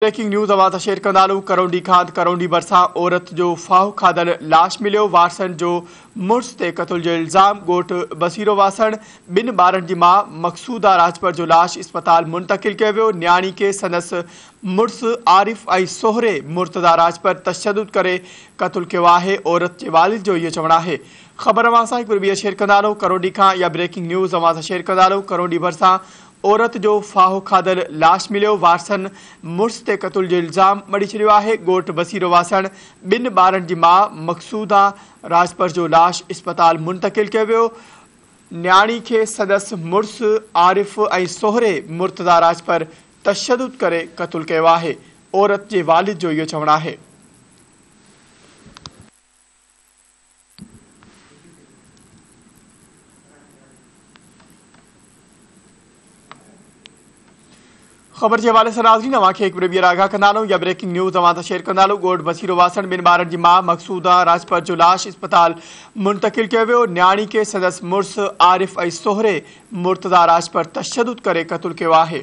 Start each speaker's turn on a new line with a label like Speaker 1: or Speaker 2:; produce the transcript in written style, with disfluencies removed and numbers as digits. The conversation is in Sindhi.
Speaker 1: بريڪنگ نيوز اوهان سان شيئر ڪندا هلون ڪرونڊي کان ڪرونڊي ڀرسان عورت جو ڦاهو کاڌل لاش مليو، وارثن جو مڙس تي قتل جو الزام، ڳوٺ بصيرو واسڻ ٻن ٻارن جي ماء مقصوده راڄپر جو لاش اسپتال منتقل ڪيو ويو، نياڻي کي سندس مڙس عارف ۽ سهري مرتضيٰ راڄپر تشدد ڪري قتل ڪيو آهي، عورت جي والد جو اهو چوڻ آهي. خبر اوهان سان هڪ ڀيرو ٻيهر شيئر ڪندا هلون ڪرونڊي کان يا بريڪنگ نيوز اوهان سان شيئر ڪندا هلون ڪرونڊي ڀرسان عورت جو ڦاهو کاڌل لاش مليو، وارثن مڙس تي قتل جو الزام مڙهي ڇڏيو آهي، ڳوٺ بصيرو واسڻ ٻن ٻارن جي ماء مقصوده راڄپر جو لاش اسپتال منتقل ڪيو ويو، نياڻي کي سندس مڙس عارف ۽ سهري مرتضيٰ راڄپر تشدد ڪري قتل ڪيو آهي، عورت جي والد جو اهو چوڻ آهي. خبر جي حوالي سان ناظرين اوهان کي هڪ ڀيرو ٻيهر آگاهه ڪندا هلون يا بريڪنگ نيوز اوهان سان شيئر ڪندا هلون ڳوٺ بصيرو واسڻ ٻن ٻارن جي ماء مقصوده راڄپر جو لاش اسپتال منتقل ڪيو ويو نياڻي کي سندس مڙس عارف ۽ سهري مرتضيٰ راڄپر تشدد ڪري قتل ڪيو آهي.